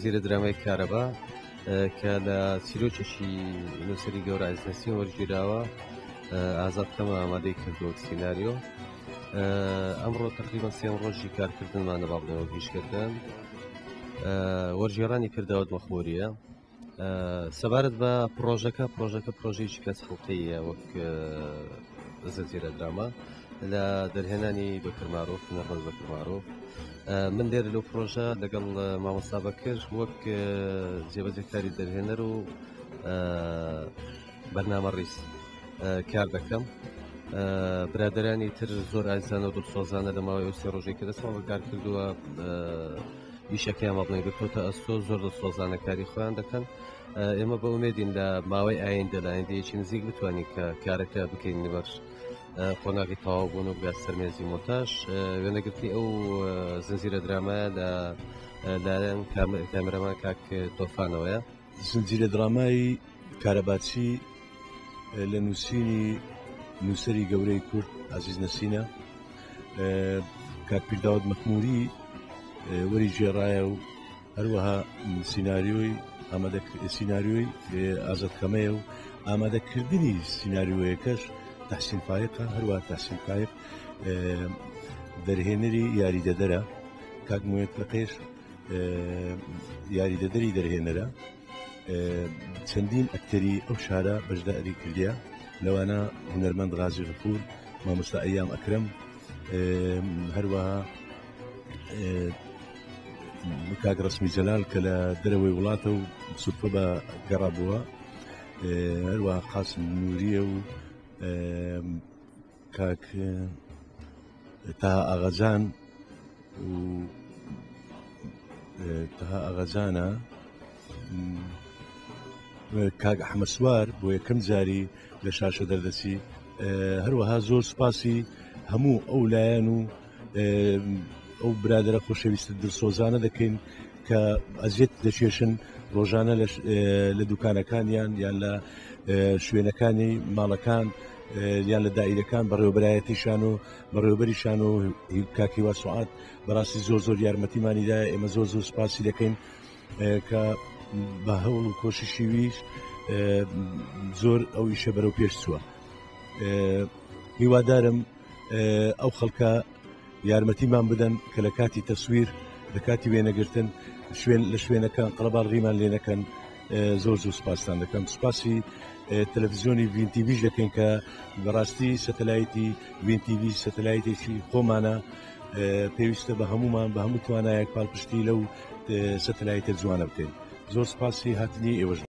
زنجیرە درامای کارەبا کە لە چیرۆکێکی نووسەری گەورە عەزیز نەسین وەرگیراوە ئازاد کەمە ئامادەی کردووە سیناریۆ ئەمڕۆ تقریبا سێ ڕۆژی کارکردنمانە با بڵێەوە گیشکردن وەرگێڕانی کردەوە مەخموریە سەبارەت بە پرۆژەکە پرۆژەکە پرۆژەیەکی کەس حڵقەیە وەک زنجیرە دراما لە دەرهێنانی بەکر مارۆف هونەرمەند بەکر مارۆف من لێرە لەو پرۆژە لەگەڵ مامۆستا بەکر وەک جێبەجێکاری دەرهێنەر و بەرنامە ڕیز کار دەکەم برادرانی تر زۆر ئازیزانە و دڵسۆزانە لە ماوەی ئەو سێ ڕۆژێک کە دەستمان بەکار کردووە ئیشەکەیان بە بڵێن گرتوتە ئەستۆ زۆر دڵسۆزانە کاری خۆیان دەکەن ئێمە بە ئومێدین لە ماوەی ئایندە لە ئایندەیەکی نزیک بتوانین کە کارەکە بکەین بەر قۆناغی تەواو بوون و بگات سەرمێزی مۆنتاژ وێنەگرتنی ئەو زنجیرە درامایە لە لایەن کامێرەمان کاک تۆفانەوەیە. زنجیرە درامای کارەباچی لە نووسینی نووسەری گەورەی کورد عزیز نەسینە کاک پیرداوت مەخموری وەری گێڕایە و هەروەها سیناریۆی ئامادە سیناریۆی ئازاد خەمەیە و ئامادەکردنی سیناریۆیەکەش تەحسین فایقە هەروە تەحسین فایق دەرهێنەری یاریدەدەرە کاک موێت لەقێش یاریدەدەری دەرهێنەرە چەندین ئەکتەری ئەو شارە بەشداری کردە لەوانە هونەرمەند غازی غفور مامۆستا ئەیام ئەکرم هەروەها کاک ڕسمی جەلال کە لە دەرەوەی وڵاتە و سوپە بە گەڕا بووە هەروە قاسم نووریە و کاک تا ئاغەجان و تەها ئاغەجانە کاک ئەحمە سوار بۆ یەکەم جاری لە شاشە دەردەچی هەروەها زۆر سوپاسی هەموو ئەو لایەن و ئەو برادرە خۆشەویستە دڵسۆزانە دەکەین کە ئەزیێت دەکێشن ڕۆژانە لە دوکانەکانیان یان لە شوێنەکانی ماڵەکان یان لە دایرەکان بەڕێوبەرایەتیشان و بەڕێوبەریشان و کاکیوا سوعات بەڕاستی زۆر زۆر یارمەتیمانیدا ئێمە زۆر زۆر سپاسی دەکەین کە بە هەوڵ و کۆششی ویش زۆر ئەو ئیشە بەرەو پێش چووە هیوادارم ئەو خەڵکە یارمەتیمان بدەن کە لە کاتی تەسویر لە کاتی وێنەگرتن شوێن لە شوێنەکان قەڵەباڵغیمان لێ نەکەن زۆر زۆر سپاستان دەکەم سپاسی تەلەڤزیۆنی ڤین تیڤیش دەکەین کە بەڕاستی سەتەلایتی ڤین تیڤی سەتەلایتێکی خۆمانە پێویستە بە هەمومان بە هەموو توانایەک پاڵپشتی لەو سەتەلایتە جوانە بکەین زۆر سپاسی هاتنی ئێوەش.